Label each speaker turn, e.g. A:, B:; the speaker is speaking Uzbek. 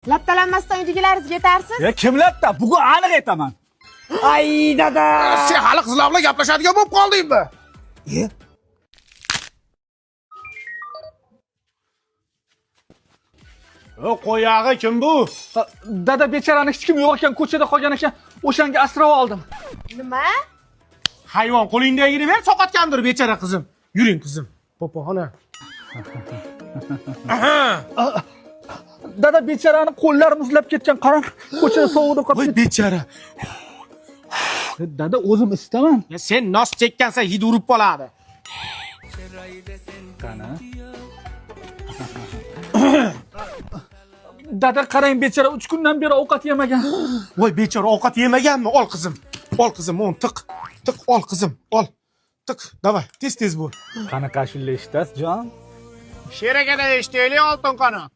A: Lattalanmasdan uydagilaringizga yetarsiz.
B: Ya kim latta? Bugun aniq aytaman.
C: Ay dada.
D: Sen hali qizlar bilan gaplashadigan bo'lib qoldingmi?
C: E?
D: O qo'yog'i kim bu?
B: Dada bechorani hech kim yo'q ekan, ko'chada qolgan ekan. O'shanga asrab oldim.
A: Nima?
D: Hayvon qo'lingdagini ber, sovqotgandir bechora qizim. Yuring qizim. Popoxona.
B: Dada bechorani qo'llari muzlab ketgan. Qarang, ko'chada sovuqda qolib
D: Voy
B: ketdi.
D: bechora.
B: Dada o'zim istaman.
D: Ya sen nos chekkansan hid urib qoladi.
B: Qani? Dada qarang bechora 3 kundan beri ovqat yemagan.
D: Voy bechora ovqat yemaganmi? Ol qizim. Ol qizim, on tiq. Tiq ol qizim, ol. Tiq, давай, tez tez bo'l.
B: Qanaqa ashula eshitasiz, jon?
D: Sherakada eshitaylik oltin qanot.